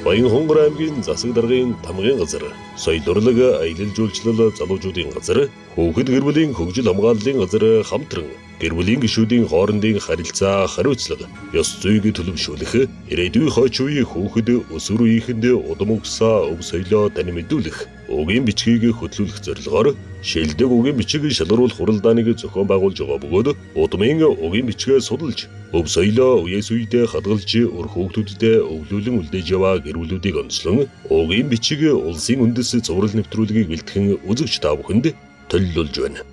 Баянхонгор аймгийн засаг даргын тамгын газар, соёл урлаг, аялал жуулчлал залуучуудын газар, хүүхэд гэр бүлийн хөгжил хамгааллын газар хамтран гэр бүлийн гишүүдийн хоорондын харилцаа, хариуцлага, ёс зүйг төлөвшүүлэх, ирээдүйн хойч үеийн хүүхэд өсвөр үеийнхэнд удам угсаа өв соёлоо танин мэдүүлэх, угийн бичгийг хөтлүүлэх зорилгоор шилдэг угийн бичиг шалгаруулах хуралдааныг зохион байгуулж байгаа бөгөөд удмын угийн бичгээ судалж, өв соёлоо үеэс үедээ хадгалж үр хүүхдүүддээ өвлүүлэн үлдээж яваа гэр бүлүүдийг онцлон угийн бичиг улсын үндэс цуврал нэвтрүүлгийг бэлтгэн үзэгч та бүхэнд төллүүлж байна.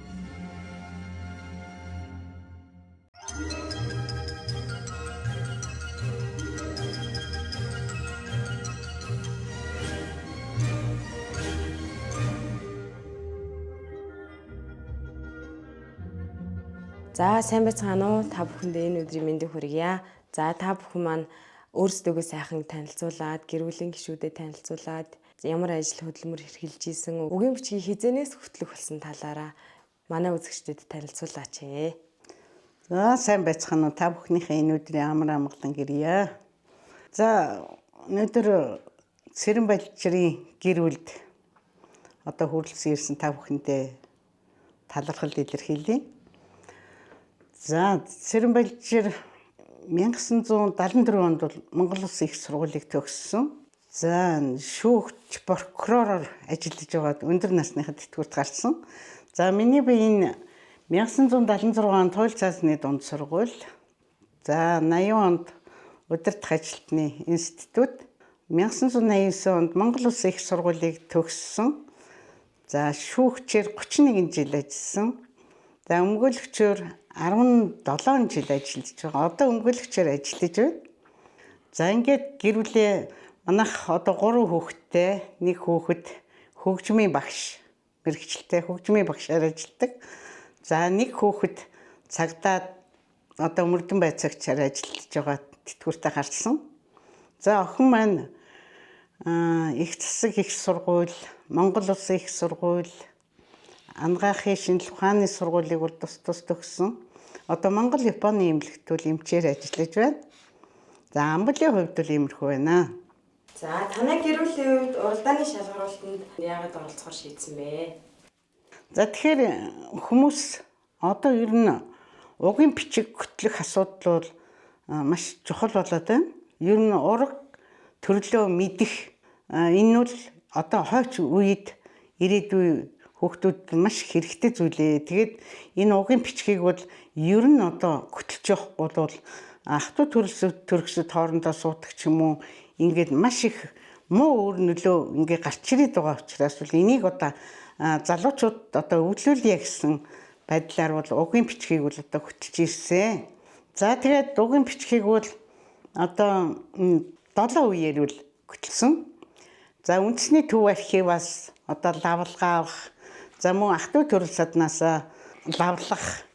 За сайн байцгаана уу? Та бүхэндээ энэ өдрийн мэндийг хүргье. За та бүхэн маань өөрсдөө сайхан танилцуулаад, гэр бүлийн гишүүдэд танилцуулаад, ямар ажил хөдөлмөр эрхэлж исэн, үгийн бичгийг хизэнээс хөтлөх болсон талаараа манай үзэгчдэд танилцуулаач ээ. За сайн байцгаана уу? Та бүхнийхээ энэ өдрийн амар амгалан гэрье. За өнөөдөр Цэрэн балжирын гэр бүлд одоо хүрэлцэн ирсэн та бүхэндээ талархал илэрхийлье. За Цэрэн балжир 1974 онд бол Монгол Улсын их сургуулийг төгссөн. За шүүгч прокуророор ажиллаж байгаад өндөр насныхад тэтгэврт гарсан. За миний бие энэ 1976 онд хууль цаасны дунд сургууль. За 80 онд удирдах ажилтны институт. 1989 онд Монгол Улсын их сургуулийг төгссөн. За шүүгчээр 31 жил ажилласан. За өмгөөлөгчөөр 17 жил ажиллаж байгаа. Одоо өмгөөлөгчөөр ажиллаж байна. За ингээд гэр бүлээ манайх одоо 3 хүүхэдтэй, нэг хүүхэд хөгжмийн багш мэрэгчлээ хөгжмийн багшаар ажилладаг. За нэг хүүхэд цагдаа одоо мөрдөн байцаагчаар ажиллаж байгаа тэтгэвртэй гарсан. За охин маань их засаг их сургууль, Монгол Улсын их сургууль, Ангаахын шинжлэх ухааны сургуулийг бол тус тус төгссөн. Одоо Монгол Японы эмнэлэгт бол эмчээр ажиллаж байна. За амблийн хувьд бол иймэрхүү байна. За танай гэр бүлийн хувьд уралдааны шалгаруултанд яагаад оролцохоор шийдсэн бэ? За тэгэхээр хүмүүс одоо ер нь угийн бичиг хөтлөх асуудал бол маш чухал болоод байна. Ер нь ураг төрлөө мэдэх энэ бол одоо хойч үед ирээдүй хүүхдүүд маш хэрэгтэй зүйлээ. Тэгээд энэ угийн бичгийг бол ер нь одоо хөтлөж явахгүй бол ах トゥ төрөлсөд төрөксөд хоорондоо суудаг ч юм уу ингээд маш их муу өөр нөлөө ингээд гарч ирээд байгаа учраас бол энийг одоо залуучууд одоо өвлүүлье гэсэн байдлаар бол угийн бичгийг бол одоо хөтлөж ирсэн. За тэгээд угийн бичгийг бол одоо 7 үеэр бол хөтлсөн. За үндэсний төв архиваас одоо лавлгаа авах, за мөн ах トゥ төрөл саднаас лавлах,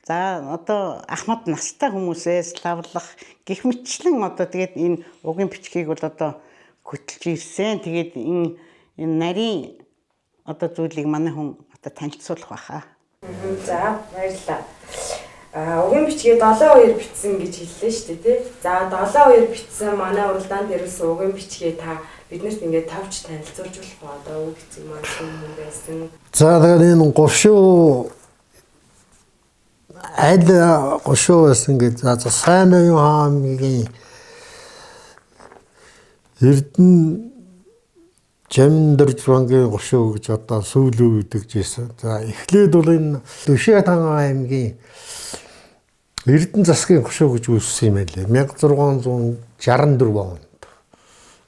за одоо ахмад настай хүмүүсээс лавлах гэх мэтчлэн одоо тэгээд энэ угийн бичгийг бол одоо хөтлөж ирсэн. Тэгээд энэ нарийн одоо зүйлийг манай хүн одоо танилцуулах байхаа. За баярлалаа. Угийн бичгээ 7 үеэр бичсэн гэж хэллээ шүү дээ, тий? За 7 үеэр бичсэн манай уралдаанд ирүүлсэн угийн бичгээ та биднэрт ингээд товч танилцуулж болох уу? Одоо уг эцэг маань хүн байсан. За тэгээд энэ гушуу аль гушуу байсан гэж за сайн оюун хаамгийн Эрдэнэ Жамдэрж вангийн гушуу гэж одоо сүүлүү гэдэг жийсэн. За эхлээд бол энэ Түшээ таан аймгийн Эрдэнэ засгийн гушуу гэж үүссэн юм байлээ. 1664 онд.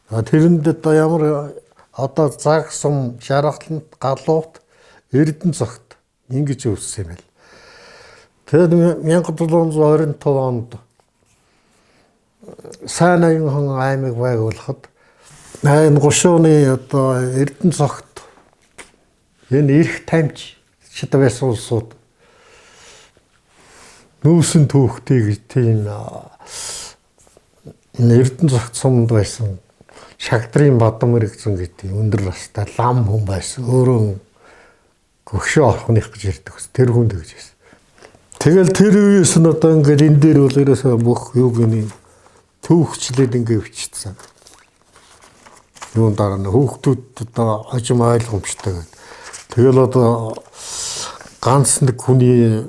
Тэрэнд одоо ямар одоо цаг сум шаргалант галуут Эрдэнэ цогт ингэж үүссэн юм байл. Тэгээд 1725 онд сайн аюун аймаг байгуулахад энэ гушууны одоо Эрдэнэ цогт энэ эрх тамж шид байсан улсууд нүүсэн түүхтэй гэж тийм энэ Эрдэнэ цогт сумд байсан Шагдрын Бадам мэрэгзэн гэдэг өндөр настай лам хүн байсан. Өөрөө гөгшөө орхоных гэж ярьдаг. Тэр хүн тэгж байсан. Тэгэл тэр үеэс нь одоо ингээд энэ дээр бол ерөөсөө бүх юу гүний түүхчлээд ингээд бичсэн. Юун дараа нь хүүхдүүд одоо хожим ойлгомжтой гэдэг. Тэгэл одоо ганц нэг хүний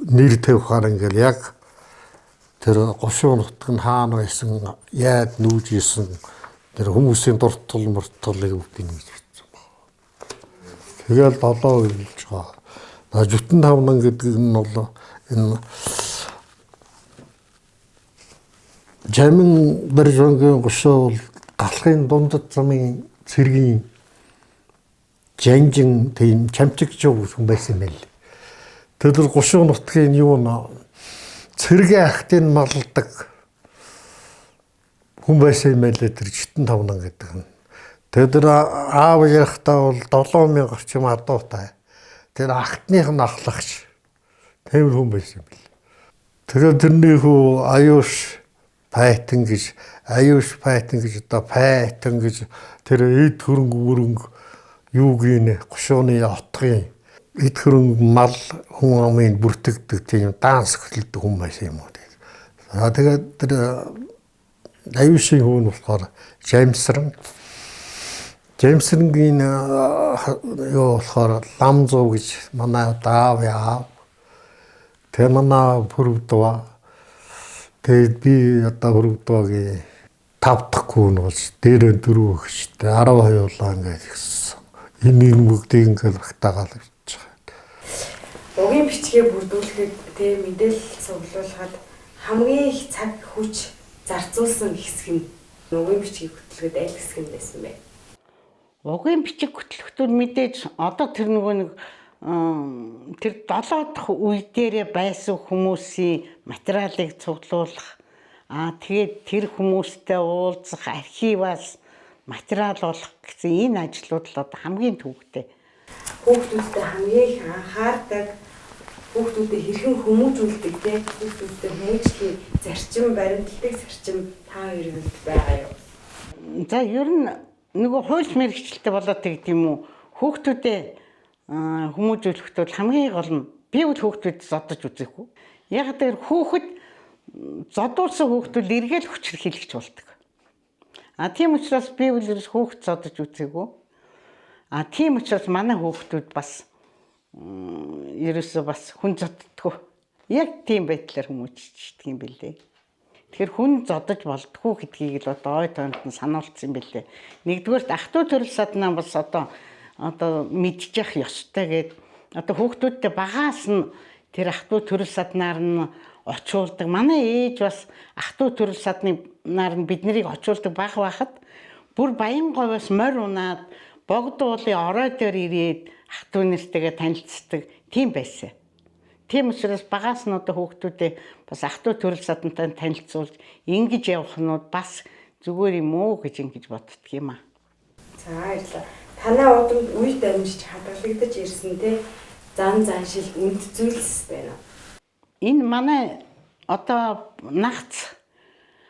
нэр тавихаар ингээл яг тэр гушуун нутг нь хаана байсан, яад нүүж исэн тэр хүмүүсийн дуртал мурталыг бүгдийг ингэж бичсэн баг. Тэгэл долоо үйлж байгаа. За жүтэн тавнан гэдэг нь бол энэ Жамин Баржангийн гушуу бол галхын дундад замын цэргийн жанжин тийм чамчигч хүн байсан юм байл. Тэр гушуу нутгийн юу н цэргийн ахтыг малдаг хүн байсан юм байлээ тэр Житэн тавнан гэдэг нь. Тэр аав ярихтаа бол 7000 орчим адуутай. Тэр ахтных нь ахлагч. Тэр хүн байсан юм бэл. Тэгэхээр тэрний хүү Аюуш Пайтан гэж Аюуш Пайтан гэж одоо Пайтан гэж тэр эд хөрөнгө мөрөнгө юугийн гушууны отгын эд хөрөнгө мал хүн амын бүртгэдэг тийм данс хөтэлдэг хүн байсан юм уу. За тэгээд тэр Аюушийн хүү нь болохоор Жамсран. Жамсрангийн юу болохоор Ламзуу гэж манай даав яав. Тэгээ манай Пүрвдва. Тэгээд би одоо Пүрвдвагийн тав дахь хүү нь болж дээрээ дөрөв өгчтэй 12 улаан ингээд ихсэн. Энэ энэ бүгдийг ингээд багтаагаал явж байгаа. Угийн бичгээ бүрдүүлэхэд тэ мэдээлэл цуглуулахад хамгийн их цаг хүч зарцуулсан хэсэг нь угийн бичгийг хөтлөхөд аль хэсэг нь байсан бэ? Угийн бичиг хөтлөхдөө мэдээж одоо тэр нөгөө нэг тэр 7 дахь үе дээрээ байсан хүмүүсийн материалыг цуглуулах, тэгээд тэр хүмүүстэй уулзах, архиваас материал олох гэсэн энэ ажлууд л одоо хамгийн төвөгтэй. Хүүхдүүдтэй хамгийн их анхаардаг, хүүхдүүдэд хэрхэн хүмүүжүүлдэг те хүүхдүүдтэй хүмүүжлийн зарчим, баримтлагдаг зарчим та хоёрын хувьд байгаа юу? За ер нь нөгөө хууль мэргэжилтэй болоод тэгд юм уу? Хүүхдүүдэд хүмүүжүүлэхэд бол хамгийн гол нь би бол хүүхдүүд зодож үзээгүй. Яг тэр хүүхэд зодуулсан хүүхдүүд эргээл хүчирхийлэгч болдог. А тийм учраас би бол ерөөс хүүхд зодож үзээгүй. А тийм учраас манай хүүхдүүд бас ерөөсөө бас хүн зоддгоо. Яг тийм байдлаар хүмүүжчихдэг юм билээ. Тэгэхээр хүн зодож болдгоо гэдгийг л одоо ой тоонд нь сануулсан юм билээ. Нэгдүгээрт ах トゥ төрөл саднаа бас одоо мэдчих ёстой гэд одоо хүүхдүүдтэй багаас нь тэр ах トゥ төрөл саднаар нь очуулдаг. Манай ээж бас ах トゥ төрөл саднаар нь бид нарыг очуулдаг баг байхад бүр Баян говьоос морь унаад Богд уулын орой дээр ирээд ах トゥ нэртэйгээ танилцдаг тийм байсан. Тийм учраас багаас нь одоо хүүхдүүдээ бас ах トゥ төрөл садантай танилцуулж ингэж явах нь бас зүгээр юм уу гэж ингэж боддөг юм аа. За баярлалаа. Танай удамд үе дамжиж хадгалагдаж ирсэн те зан заншил үнд зүйлс байна уу? Энэ манай одоо нагц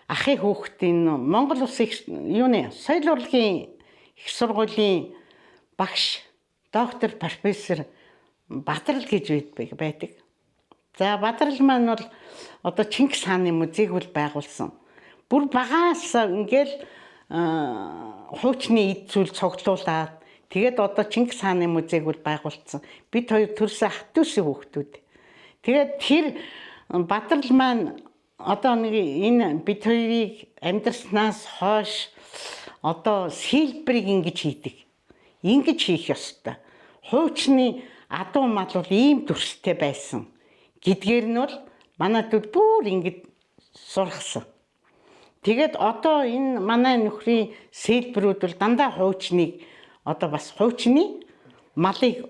ахын хүүхдийн Монгол улсын юуны соёл урлагийн их сургуулийн багш доктор профессор Бадрал гэж байдаг. За Бадрал маань бол одоо Чингис хааны музейг бол байгуулсан. Бүр багаас ингээл хуучны эд зүйл цуглуулад тэгээд одоо Чингис хааны музейг бол байгуулсан. Бид хоёр төрсөн ах дүүсийн хүүхдүүд. Тэгээд тэр Бадрал маань одоо нэг энэ бид хоёрыг амьдрснаас хойш одоо сэлбэрийг ингэж хийдэг. Ингэж хийх ёстой. Хуучны адуу мал бол ийм дүрстэй байсан гэдгээр нь бол манай дүүд бүр ингэж сургасан. Тэгээд одоо энэ манай нөхрийн сэлбэрүүд бол дандаа хуучныг одоо бас хуучны малыг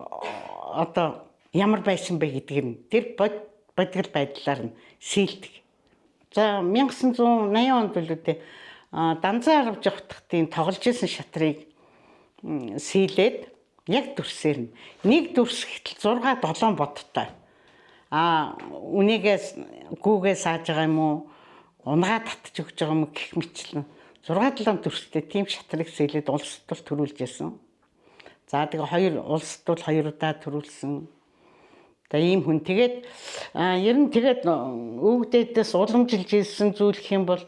одоо ямар байсан бэ гэдгээр нь тэр бодгол байдлаар нь сэлдэг. За 1980 онд л үү Данзан арвж явахтын тоглож исэн шатрыг сэлээд яг дүрсээр нь нэг дүрс гэтэл 6 7 бодтой. А үнийгээс гүүгээ сааж байгаа юм уу? Унгаа татж өгч байгаа юм уу гэх мэтлэн 6 7 дүрстэй тийм шатрыг сэлээд улс тул төрүүлж исэн. За тэгээ хоёр улс тул хоёр удаа төрүүлсэн. За ийм хүн тэгээд ер нь тэгээд өвгдээдээс уламжилж ирсэн зүйл гэх юм бол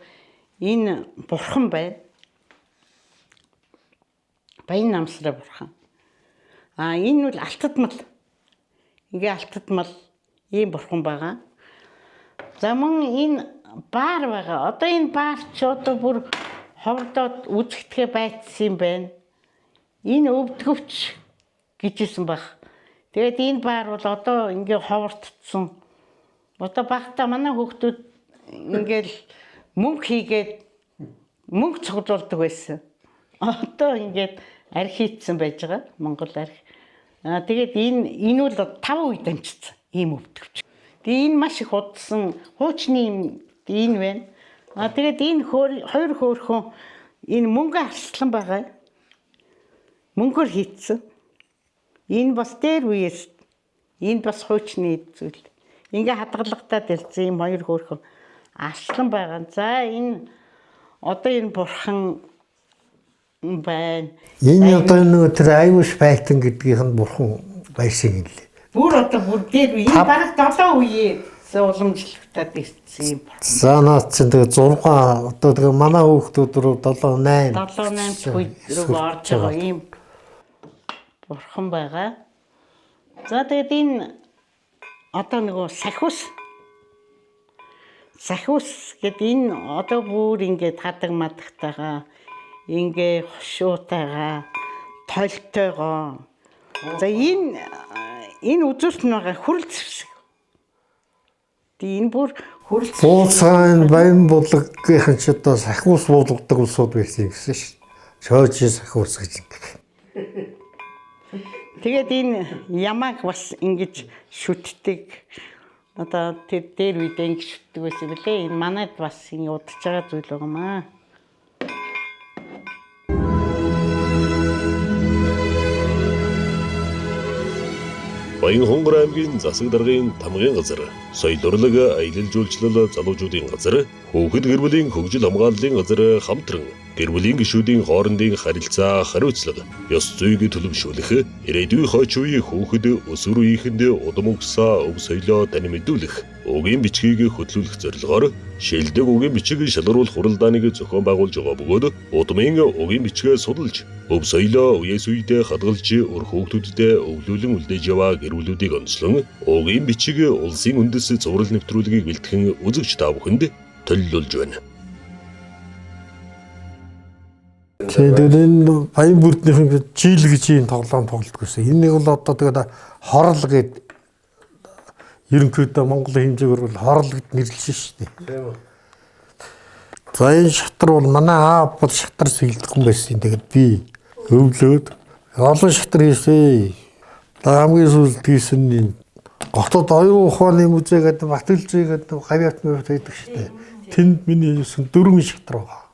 энэ бурхан байна. Баян намсраа бурхан. А энэ бол алтадмал. Ингээ алтадмал ийм бурхан байгаа. За мөн энэ баар байгаа. Одоо энэ баар ч одоо бүр ховордоод үзэгдэхэ байцсан юм байна. Энэ өвдгөвч гэжсэн баг. Тэгээд энэ баар бол одоо ингээ ховордсон. Одоо багтаа манай хүүхдүүд ингээл мөнгө хийгээд мөнгө цуглуулдаг байсан. Одоо ингээд арх хийцэн байж байгаа. Монгол арх. Аа тэгээд энэ бол 5 үе дамжчихсан ийм өвдгөвч. Тэгээ энэ маш их удсан хуучны юм энэ байна. Аа тэгээд энэ хоёр хөөрхөн энэ мөнгө арслан байгаа. Мөнгөөр хийцэн. Энэ бас дээр үеэс энэ бас хуучны зүйл. Ингээ хадгалагдаад ирсэн юм хоёр хөөрхөн арслан байгаа. За энэ одоо энэ бурхан байна. Энэ одоо нөгөө тэр аюуш байтан гэдгийнх нь бурхан байсан юм лээ. Бүр одоо бүр дээр үе энэ бараг 7 үеэ уламжлагдаад ирсэн юм. За наад чинь тэгээ 6 одоо тэгээ манай хүүхдүүд рүү 7 8 7 8 үе рүү орж байгаа ийм бурхан байгаа. За тэгээд энэ одоо нөгөө сахиус гэдэг энэ одоо бүр ингээд хадаг мадагтайгаа ингээ хошуутайгаа толтойгоо. За энэ үзүүлэлт нь байгаа хүрэл зэвсэг. Тэгээ энэ бүр хүрэл Бууцгаан баян булгийнхан ч одоо сахиус буулгадаг улсууд байсан гэсэн шин. Чоожи сахиус гэж. Тэгээд энэ ямааг бас ингэж шүтдэг. Одоо тэр дээр үедээ ингэж шүтдэг байсан билээ. Энэ манайд бас ингэ удаж байгаа зүйл байгаа маа. Баян-Хонгор аймгийн засаг даргын тамгын газар, соёл урлаг, аялал жуулчлал залуучуудын газар, хүүхэд гэр бүлийн хөгжил хамгааллын газар хамтран гэр бүлийн гишүүдийн хоорондын харилцаа, хариуцлага, ёс зүйг төлөвшүүлэх, ирээдүйн хойч үеийн хүүхэд өсвөр үеийнхэнд удам угсаа өв соёлоо танин мэдүүлэх, угийн бичгийг хөтлүүлэх зорилгоор шилдэг угийн бичиг шалгаруулах хуралдааныг зохион байгуулж байгаа бөгөөд удмын угийн бичгээ судалж, өв соёлоо үеэс үедээ хадгалж, үр хүүхдүүдэд өвлүүлэн үлдээж яваа гэр бүлүүдийг онцлон угийн бичиг улсын үндэс цуврал нэвтрүүлгийг бэлтгэн үзэгч та бүхэнд төлөвлөж байна. Тэгээд энэ баян бүрднийхэн жил гэж ийм тоглоом тоглодог гэсэн. Энэ нэг бол одоо тэгээд хорл гэд ерөнхийдөө Монголын хэмжээгээр бол хорл гэд нэрлэж шүү дээ. За энэ шатар бол манай аав бол шатар сэлдэг хүн байсан. Тэгээд би өвлөөд олон шатар хийсэн. Хамгийн сүүлд хийсэн нь готод оюун ухааны музей гэдэг Батэлзээ гэдэг гавьяат мөвт байдаг шүү дээ. Тэнд миний хийсэн 4 шатар байгаа.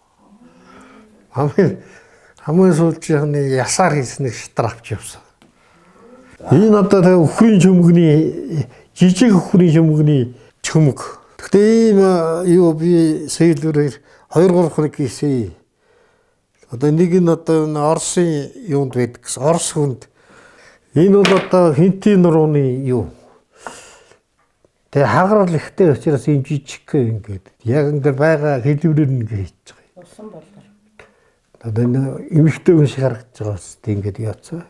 Хамгийн сүүлчийнх нь ясаар хийсэн нэг шатар авч явсан. Энэ одоо тэгээ үхрийн чөмгний жижиг үхрийн чөмгний чөмг. Гэхдээ ийм юу би сэлвэрээр 2 3 хоног хийсэн. Одоо нэг нь одоо энэ Оросын юунд байдаг гэсэн. Орос хүнд энэ бол одоо Хинтийн нурууны юу. Тэгээ хагарал ихтэй учраас ийм жижиг ингээд яг ингээд байгаа хэлбэрээр нь ингээд хийж байгаа. Усан болоор. Одоо энэ эмэгтэй хүн шиг харагдаж байгаа зү ингээд яатсан.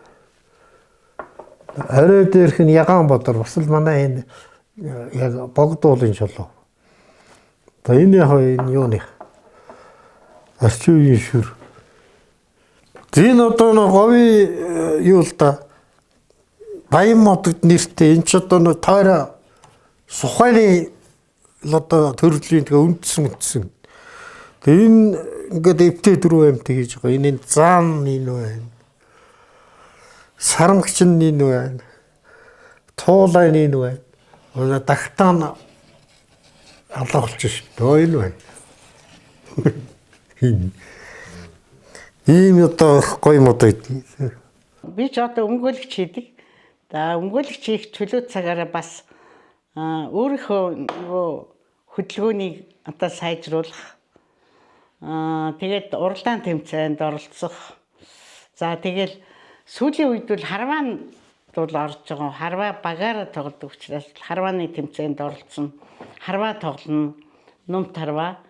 Орой дээрх нь ягаан бодор бас л манай энэ яг богдуулын чулуу. За энэ яг энэ юуны арчивын шүр. Энэ одоо нэг говийн юу л да Баян модогд нэртэй энэ ч одоо нэг тойроо сухайны л одоо төрлийн тэгээ үндсэн. Тэгээ энэ ингээд эвтэй дөрөв амьт хийж байгаа. Энэ заан энэ байна. Сарамгч нь энэ байна. Туулай энэ байна. Одоо дагтаан алга болчих шүү дээ. Энэ байна. Ийм одоо гоё мод байд. Би ч одоо өмгөөлөгч хийдэг. За өмгөөлөгч хийх чөлөө цагаараа бас өөрийнхөө нөгөө хөдөлгөөнийг одоо сайжруулах. Тэгээд уралдаан тэмцээнд оролцох. За тэгэл сүүлийн үед бол харваанд бол орж байгаа. Харваа багаараа тоглодог учраас харвааны тэмцээнд оролцсон. Харваа тоглоно. Нумт харваа.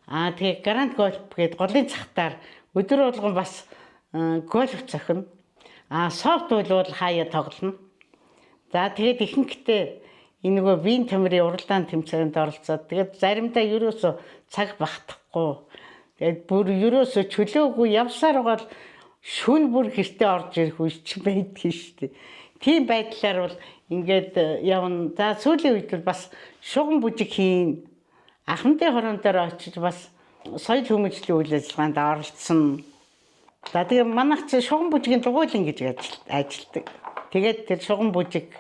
Тэгээ гранд гольф гээд голын цахтаар өдөр болгон бас Гольф цохино. А софт бол хаяа тоглоно. За, тэгээд ихэнхдээ энэ нөгөө биеийн тамирын уралдаан тэмцээнд оролцоод, тэгээд заримдаа ерөөсөө цаг багтахгүй. Тэгээд бүр ерөөсөө чөлөөгүй явсаар байгаа л шөнө бүр гэртээ орж ирэх үе ч байдгийн шүү дээ. Тийм байдлаар бол ингээд явна. За, сүүлийн үед бол бас шугам бүжиг хийн. Ахмадын хорон дээр очиж бас соёл хүмүүжлийн үйл ажиллагаанд оролцсон. За, тэгээ манайх чи шугам бүжгийн дугуйлан гэж ажилтдаг. Тэгээд тэр шугам бүжиг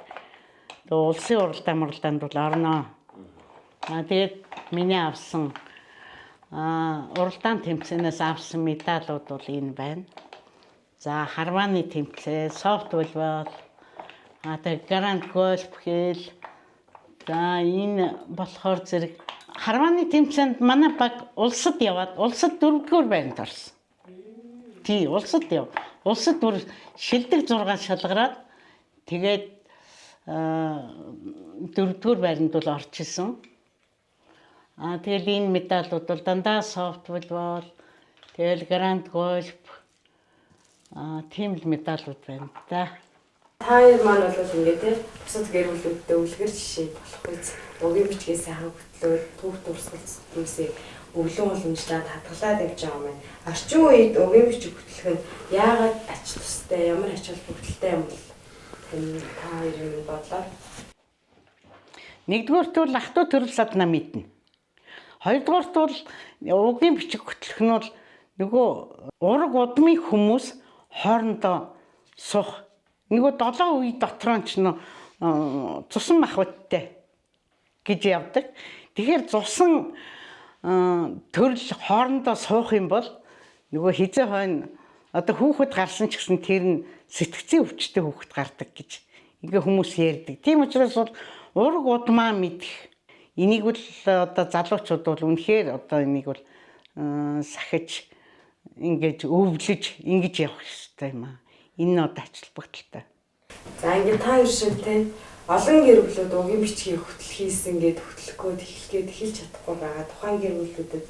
улсын уралдаан муралдаанд бол орноо. Аа, тэгээд миний авсан уралдаан тэмцээнээс авсан медалууд бол энэ байна. За, харвааны тэмцээн, софт волейбол, тэгээд гранд гольф хэл. За, энэ болохоор зэрэг харвааны тэмцээнд манай баг улсад яваад улсад дөрөвдүгээр байранд орсон. Тий, улсад яв. Улсад бүр шилдэг 6 шалгараад, тэгээд дөрөвдүгээр байранд бол орж исэн. Аа, тэгэл энэ медалууд бол дандаа софт волейбол, тэгэл гранд гольф, тийм л медалууд байна да. Та хоёр маань бол ингээд те бусад гэр бүлүүдтэй үлгэр жишээ болох үз угийн бичгээ сайхан хөтлөөд, түүх дурсгал зүйлсийг өвлөн уламжлаад хадгалаад явж байгаа юм байна. Орчин үед угийн бичиг хөтлөх нь яагаад ач тустай, ямар ач холбогдолтой юм бол тань та хоёрын бодлоор? Нэгдүгээрт бол ах トゥ төрөл саднаа мэднэ. Хоёрдугаарт бол угийн бичиг хөтлөх нь бол нөгөө ураг удмын хүмүүс хоорондоо суух. Нөгөө долоон үе дотроо ч нөө цусан махбодтой гэж явдаг. Тэгэхээр цусан төрөл хоорондоо суух юм бол нөгөө хизээ хойно одоо хүүхэд гарсан ч гэсэн тэр нь сэтгцийн өвчтэй хүүхэд гардаг гэж ингээ хүмүүс ярьдаг. Тийм учраас бол ураг удмаа мэдэх. Энийг бол одоо залуучууд бол үнэхээр одоо энийг бол сахиж, ингэж өвлөж, ингэж явах ёстой юм аа. Энэ нь одоо ач холбогдолтой. За, ингээд та хоёр шиг те олон гэр бүлүүд угийн бичгийг хөтлөх хийсэн гээд хөтлөхгүй эхлэх гээд эхэлж чадахгүй байгаа тухайн гэр бүлүүдэд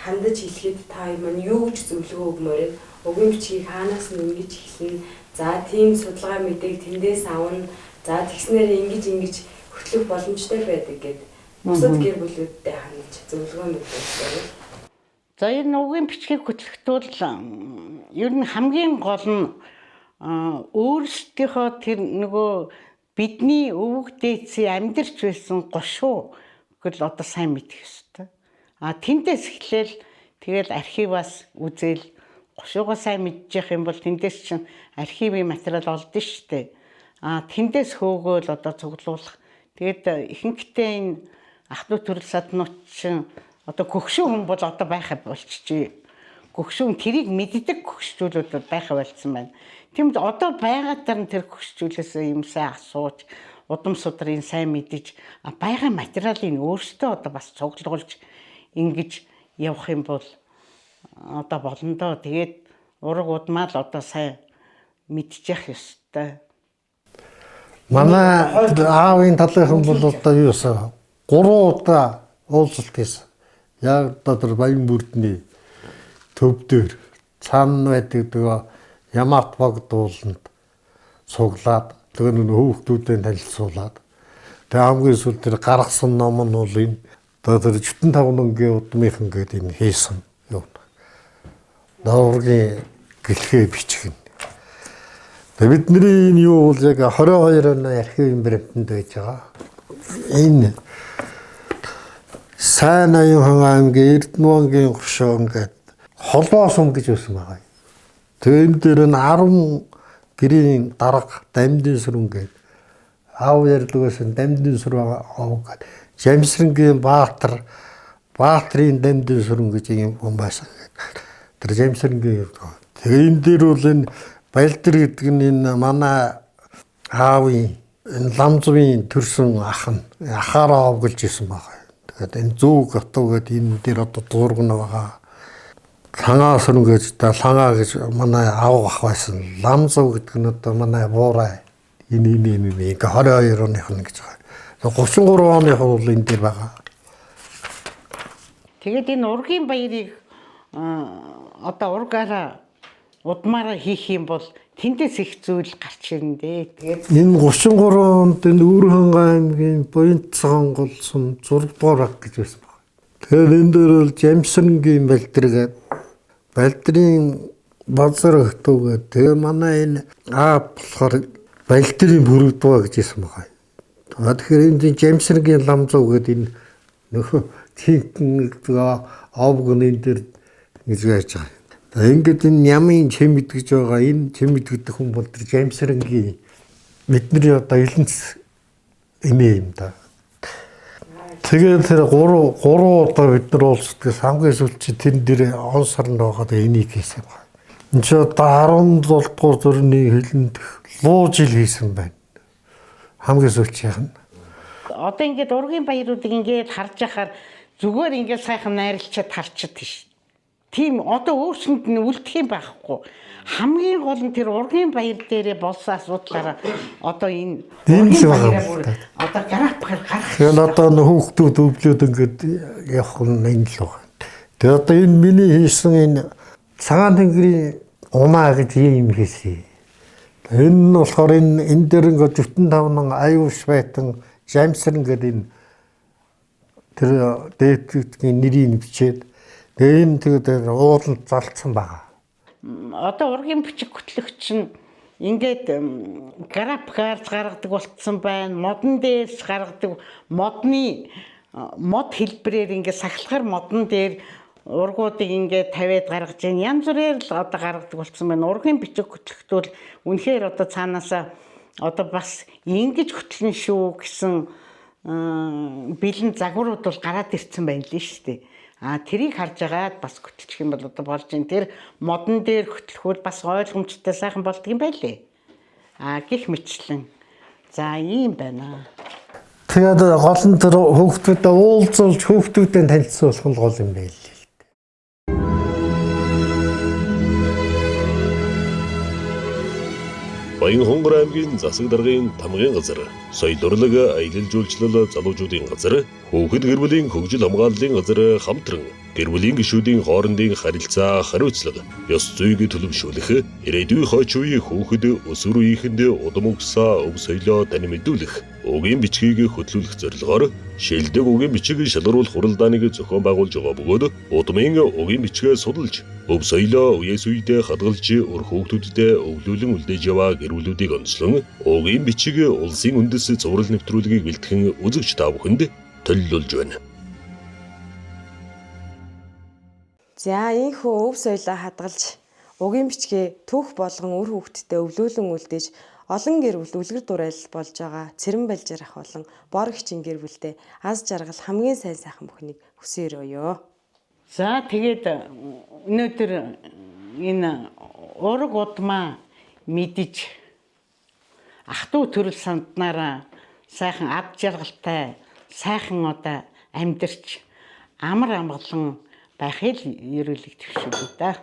хандаж хэлэхэд та хоёр маань юу гэж зөвлөгөө өгмөр вэ? Угийн бичгийг хаанаас нь ингэж эхэлнэ? За, тийм судалгаа мэдээг тэндээс авна. За, тэгснээр ингэж ингэж хөтлөх боломжтой байдаг гэд бусад гэр бүлүүдтэй хандаж зөвлөгөө мэдээлэл. За, ер нь угийн бичгийг хөтлөхт бол ер нь хамгийн гол нь өөрсдийнхөө тэр нөгөө бидний өвөг дээдсийн амьдарч байсан гошуу гэл одоо сайн мэдэх ёстой. А тэндээс эхлээл тэгэл архиваас үзэл, гошуугаа сайн мэдчих юм бол тэндээс чинь архивын материал олдно шүү дээ. А тэндээс хөөгөөл одоо цуглуулах. Тэгээд ихэнхдээ энэ ах トゥ төрөл саднууд чинь одоо хөгшин хүн бол одоо байхаа болчихжээ. Хөгшин тэрийг мэддэг хөгшчүүлүүд байхаа болсон байна. Тиймд одоо байгаатар нь тэр хөгшчүүлээс юм сайн асууж, удам судрын сайн мэдэж, байгаа материалыг өөрсдөө одоо бас цуглуулж ингэж явах юм бол одоо болно доо. Тэгээд ураг удмаа л одоо сайн мэдчих ёстой. Манай аавын талынхан бол одоо юу юусан 3 удаа уулзалт хийсэн. Яг одоо тэр Баян бүрдний төв дээр цаана байдаг нөгөө Ямаат богд ууланд цуглаад, тэгээ нөгөө хүүхдүүдэд танилцуулаад, тэгээ хамгийн сүүлд тэр гаргасан ном нь бол энэ одоо тэр Зүтэн тавнангийн удмынхан гэдэг энэ хийсэн юм. Дооргийн гэлхээ бичих нь. Тэгээ бидний энэ юу бол яг 22 оны архивын баримтанд байж байгаа. Энэ Сайн аюун аймгийн Эрдэнэвангийн гошоо ингээд холбоо сум гэж байсан байгаа. Тэгээ энэ дээр нь 10 гэрийн дарга Дамдын сүрэн гээд аав ярьдаг байсан, Дамдын сүр овг гээд Жамсрангийн Баатар, Баатрын Дамдын сүрэн гэж юм хүн байсан гээд тэр Жамсрангийн ярьдаг. Тэгээ энэ дээр бол энэ Балдир гэдэг нь энэ манай аавын энэ Ламзвын төрсөн ах нь ахаараа овголж исэн байгаа. Тэгээд энэ зүүг отоо гэдэг энэ дээр одоо зураг нь байгаа. Лангаа сүрэн гэж та лангаа гэж манай аав ах байсан. Ламзав гэдэг нь одоо манай буурай. Энэ ингээ 22 оных нь гэж байгаа. 33 оных бол энэ дээр байгаа. Тэгээд энэ ургийн баярыг одоо ургаараа Удмаараа хийх юм бол тэндээс их зүйл гарч ирнэ дээ. Тэгээд Энэ 33 онд энэ Үүрхангай аймгийн Буянт цагаан голсон 6 дугаар баг гэж байсан байна. Тэгэхээр энэ дээр бол Жамсрангийн балдир гэдэг балдрын базар өгтөөгөө тэгээ манай энэ А болохоор балдрын бүрэгдвэ гэж хэлсэн байгаа. Тэгэхээр энэ Жамсрангийн ламзуу гэдэг энэ нөхөө тинхэн овг энэ дээр гэж яаж байгаа. Ингээд энэ нямын чимэд гэж байгаа энэ чимэд гэдэг хүн бол тэр Жамсрангийн бидний одоо элэнц эмээ юм да. Тэгээд тэр 3 3 удаа бид нар уулздаг хамгийн сүүлд чи тэн дээр он сарнд байгаад энийг хийсэн байна. Энд чи одоо 17 дугаар зурны хилэнд луу жил хийсэн байна. Хамгийн сүүлчийнх нь. Одоо ингээд ургийн баяруудыг ингээд харж яхаар зүгээр ингээд сайхан найрлчаад харчиад тийш. Тийм одоо өөрсөнд нь үлдэх юм байхгүй. Хамгийн гол нь тэр ургийн баяр дээрээ болсон асуудлаараа одоо энэ ургийн баяраа бүр одоо графикаар гарах. Тэгэл одоо хүүхдүүд өвлөөд ингээд явах нь энэ л байна. Тэгээ одоо энэ миний хийсэн энэ цагаан тэнгэрийн унаа гэж юм хийсэн. Энэ нь болохоор энэ энэ дээр ингээд 45 аюуш байтан жамсран гэдэг энэ тэр дээдгийн нэрийг бичээд тэгээ энэ тэгээд ууланд залцсан байгаа. Одоо ургийн бичиг хөтлөгч нь ингээд графикаар гаргадаг болцсон байна. Модон дээрч гаргадаг. Модны мод хэлбэрээр ингээд сахилахар модон дээр ургуудыг ингээд тавиад гаргаж байна. Янз бүрээр л одоо гаргадаг болцсон байна. Ургийн бичиг хөтлөхт бол үнэхээр одоо цаанаасаа одоо бас ингэж хөтлөн шүү гэсэн бэлэн загварууд бол гараад ирсэн байна л шүү дээ. А тэрийг харж агаад бас хөтлчих юм бол одоо болж ин тэр модон дээр хөтлөхөөр бас ойлгомжтой сайхан болдго юм байлээ. А гих мэтлэн. За ийм байна. Тэгээд гол нь тэр хүүхдүүдэд уулзуулж хүүхдүүдэд танилцуулах нь гол юм байл. Баян-Хонгор аймгийн засаг даргын тамгын газар, соёл урлаг аялал жуулчлал залуучуудын газар, хүүхэд гэр бүлийн хөгжил хамгааллын газар хамтран гэр бүлийн гишүүдийн хоорондын харилцаа, хариуцлага, ёс зүйг төлөвшүүлэх, ирээдүйн хойч үеийн хүүхэд өсвөр үеийнхэнд удам угсаа өв соёлоо танин мэдүүлэх, угийн бичгийг хөтлүүлэх зорилгоор шилдэг угийн бичиг шалгаруулах хуралдааныг зохион байгуулж байгаа бөгөөд удмын угийн бичгээ судалж, өв соёлоо үеэс үедээ хадгалж үр хүүхдүүддээ өвлүүлэн үлдээж яваа гэр бүлүүдийг онцлон угийн бичиг улсын үндэс цуврал нэвтрүүлгийг бэлтгэн үзэгч та бүхэнд төлөвлөж байна. За энэхүү өв соёлоо хадгалж угийн бичгээ түүх болгон үр хүүхдтэй өвлөөлөн үлдээж олон гэр бүл үлгэр дуурайл болж байгаа Цэрэн балжир ах болон бор эгчийн гэр бүлдээ аз жаргал хамгийн сайн сайхан бүхнийг хүсэн өрөөё. За тэгээд өнөөдөр энэ ураг удмаа мэдэж ах トゥ төрөл санднараа сайхан ад жаргалтай сайхан одоо амьдарч амар амгалан байхыг л ерөөлөг төвшүүлээ да.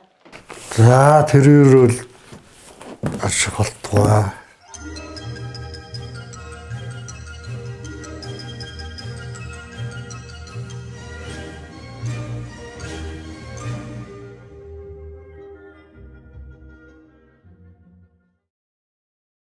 За тэр өрөөл ашиг болтугай.